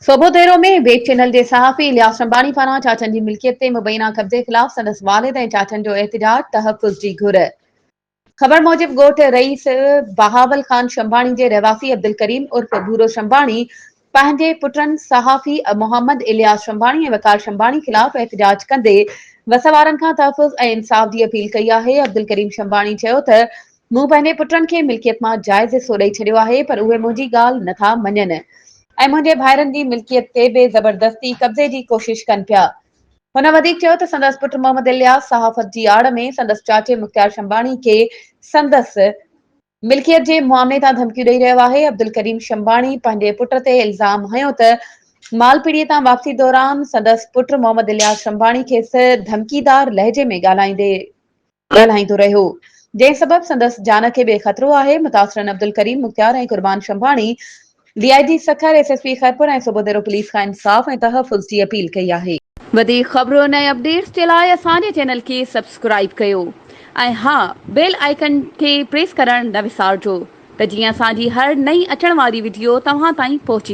Sobhodero ۾ web channel جي صحافي الياس رنباڻي پاران چاچن جي ملڪيت تي مبينا قبضي خلاف سندس والد ۽ چاچن جو احتجاج، تحفظ جي گهر. خبر موجب ڳوٺ رئيس بهاول خان شنباڻي جي رهواسي عبدالڪريم عرف ڀورو شنباڻي پنهنجي پٽن صحافي محمد الياس شنباڻي ۽ وقار شنباڻي خلاف احتجاج ڪندي وس وارن کان تحفظ ۽ انصاف جي اپيل ڪئي آهي. عبدالڪريم شنباڻي چيو ته مون پنهنجي پٽن کي ملڪيت مان جائز حصو ڏئي ڇڏيو آهي پر اهي منهنجي ڳالهه نٿا مڃين ۽ منهنجي ڀائرن جي ملڪيت تي به زبردستي قبضي جي ڪوشش ڪن پيا. هن وڌيڪ چيو ته سندس پٽ محمد الياس صحافت جي آڙ ۾ سندس چاچي مختيار شنباڻي کي سندس ملڪيت جي معاملي تان ڌمڪيون ڏئي رهيو آهي. عبدالڪريم شنباڻي پنهنجي پٽ تي الزام هنيو ته مال پيڙهي تان واپسي دوران سندس پٽ محمد الياس شنباڻي کيس ڌمڪيدار لهجي ۾ ڳالهائيندي ڳالهائيندو رهيو، جنهن سبب سندس جان کي به خطرو آهي، متاثرن Abdulkarim Mukhtiar ۽ Qurban Shambani D I G Sukkur, S S P Khairpur ۽ Sobhodero police کان انصاف ۽ تحفظ جي اپيل ڪئي آهي. وڌيڪ خبرن ۽ اپڊيٽس جي لاء اسان جي چينل کي سبسڪرائيب ڪيو ۽ ها بيل آئيڪن کي پريس ڪرڻ نه وسارجو ته جيئن اسان جي هر نئين اچڻ واري وڊيو توهان تائين پهچي.